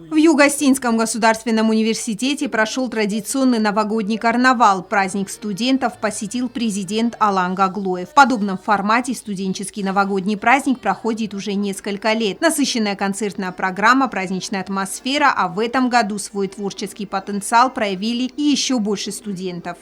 В Югосетинском государственном университете прошел традиционный новогодний карнавал. Праздник студентов посетил президент Алан Гаглоев. В подобном формате студенческий новогодний праздник проходит уже несколько лет. Насыщенная концертная программа, праздничная атмосфера, а в этом году свой творческий потенциал проявили еще больше студентов.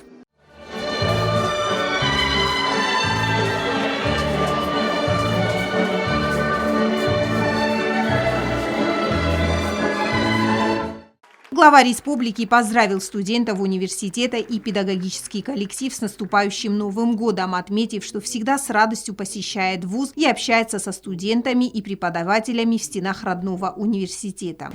Глава республики поздравил студентов университета и педагогический коллектив с наступающим Новым годом, отметив, что всегда с радостью посещает вуз и общается со студентами и преподавателями в стенах родного университета.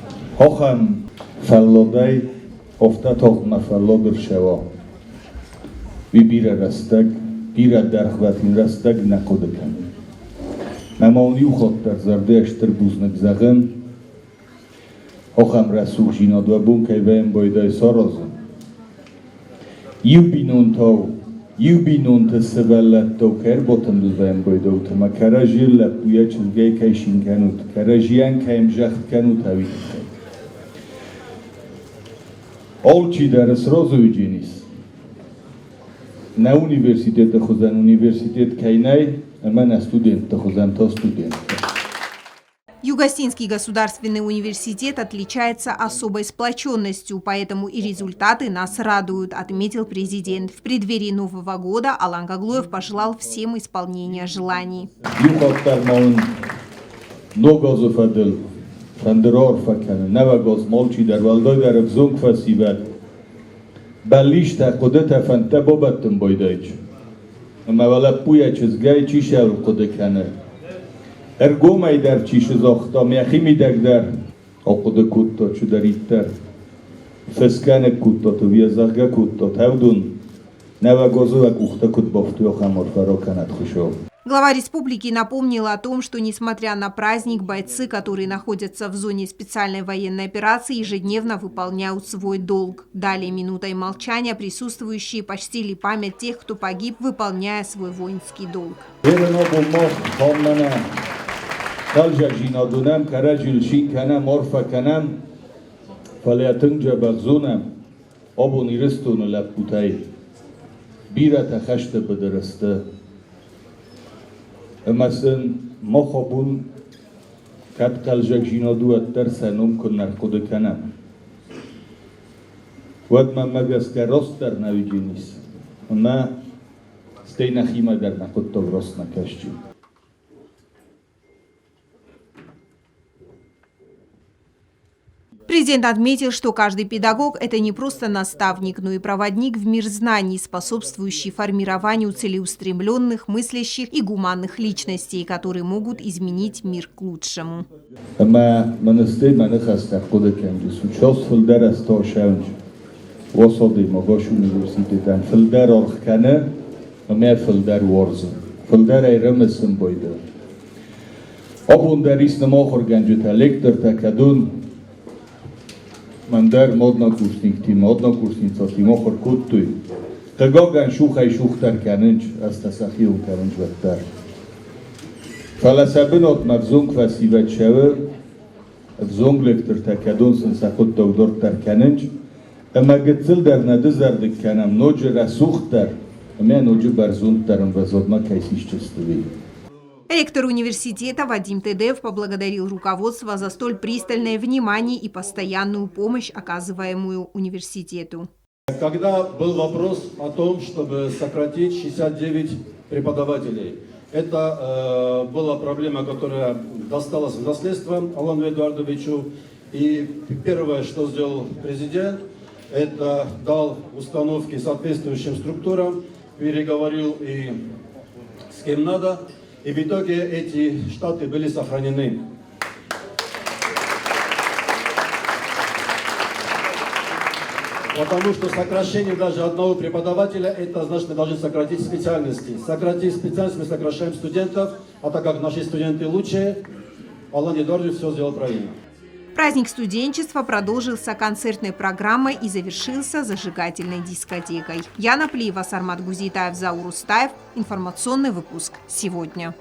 Ахӕм рӕсугъдзийнад уӕ бон кӕй вӕййӕн байдайы саразын. Иу бинонтау, иу бинонты сывӕллӕттау кӕй ӕрбатындыз вӕййӕн байдаут ӕмӕ кӕрӕдзийы лӕппуйӕ чызгӕй кӕй цин кӕнут, кӕрӕдзийӕн кӕй ӕмзӕхт кӕнут, ӕви тыххӕй. Алчидӕр сразы уыдженис. Нӕ университеты хуызӕн университет кӕй нӕй, ӕмӕ нӕ студентты хуызӕн та студенттӕ. Югосетинский государственный университет отличается особой сплоченностью, поэтому и результаты нас радуют, отметил президент. В преддверии Нового года Алан Гаглоев пожелал всем исполнения желаний. Ног азы фӕдыл фӕнды раарфӕ кӕнын, нӕуӕг аз ма алчидӕр, уӕлдайдӕр ӕвзонг фӕсивӕд, бӕллицтӕ, хъуыдытӕ, фӕндтӕ бабӕттын байдайч. Ӕмӕ уӕ лӕппуйӕ чызгӕй чи сӕрыл хъуыды кӕны? Ӕргомӕй дӕр чи сызагъта, мӕхимидӕг дӕр ахъуыды кодта чидӕриддӕр. Фӕскӕнӕг кодтат ӕви зӕгъгӕ кодтат, ӕвдон нӕуӕг азы уӕ къухтӕ куыд бафтуй, ахӕм арфӕ ракӕнӕд Хуыцау. Глава республики напомнила о том, что несмотря на праздник, бойцы, которые находятся в зоне специальной военной операции, ежедневно выполняют свой долг. Далее минутой молчания присутствующие почтили память тех, кто погиб, выполняя свой воинский долг. Абон Ирыстоны лӕппутӕй бирӕтӕ хӕсты быдыры сты, ӕмӕ сын мах абон кӕд хъӕлдзӕгдзинад у, уӕддӕр сӕ ном куыннӕ ӕрхъуыды кӕнӕм. Уӕд мӕнмӕ гӕсгӕ растдӕр нӕ уыдзӕнис, ӕмӕ стӕй нӕхимӕ дӕр нӕ хъуыддаг раст нӕ кӕсдзӕн. Президент отметил, что каждый педагог – это не просто наставник, но и проводник в мир знаний, способствующий формированию целеустремленных, мыслящих и гуманных личностей, которые могут изменить мир к лучшему. Ӕмӕ мӕныстӕй мӕ ныхӕстӕ хъуыды кӕнджыс, час фылдӕр ӕзта сӕунч. Уасадӕймаг университетӕн фылдӕр аргъ кӕны ӕмӕ фылдӕр уарзы. Фылдӕр ӕрымысын байдайы. Абон дӕр ис нӕм ахуыргӕнджытӕ, лектортӕ, кӕдон мӕн дӕр ме однокурсниктимӕ, однокурсницатимӕ ахуыр кодтой. Хъыгагӕн, сухӕй-сухдӕр кӕнынц, ӕз та сӕхиуыл кӕнынц уӕддӕр. Фӕлӕ сӕ бынатмӕ ӕвзонг фӕсивӕд цӕуы, ӕвзонг лектортӕ, кӕдон сын сӕ хъуыддаг дарддӕр кӕнынц, ӕмӕ гыццыл дӕр нӕ дызӕрдыг кӕнӕм, ноджы рӕсугъддӕр ӕмӕ ноджы бӕрзонддӕр ӕмвӕзадмӕ кӕй сисдзысты, уый. Ректор университета Вадим Тедеев поблагодарил руководство за столь пристальное внимание и постоянную помощь, оказываемую университету. Когда был вопрос о том, чтобы сократить 69 преподавателей, это была проблема, которая досталась в наследство Алану Эдуардовичу. И первое, что сделал президент, это дал установки соответствующим структурам, переговорил и с кем надо. И в итоге эти штаты были сохранены. Потому что сокращение даже одного преподавателя, это значит, мы должны сократить специальности. Сократив специальности, мы сокращаем студентов, а так как наши студенты лучшие, Алан Эдуардович все сделал правильно. Праздник студенчества продолжился концертной программой и завершился зажигательной дискотекой. Яна Плиева, Сармат Гузитаев, Заур Устаев. Информационный выпуск «Сегодня».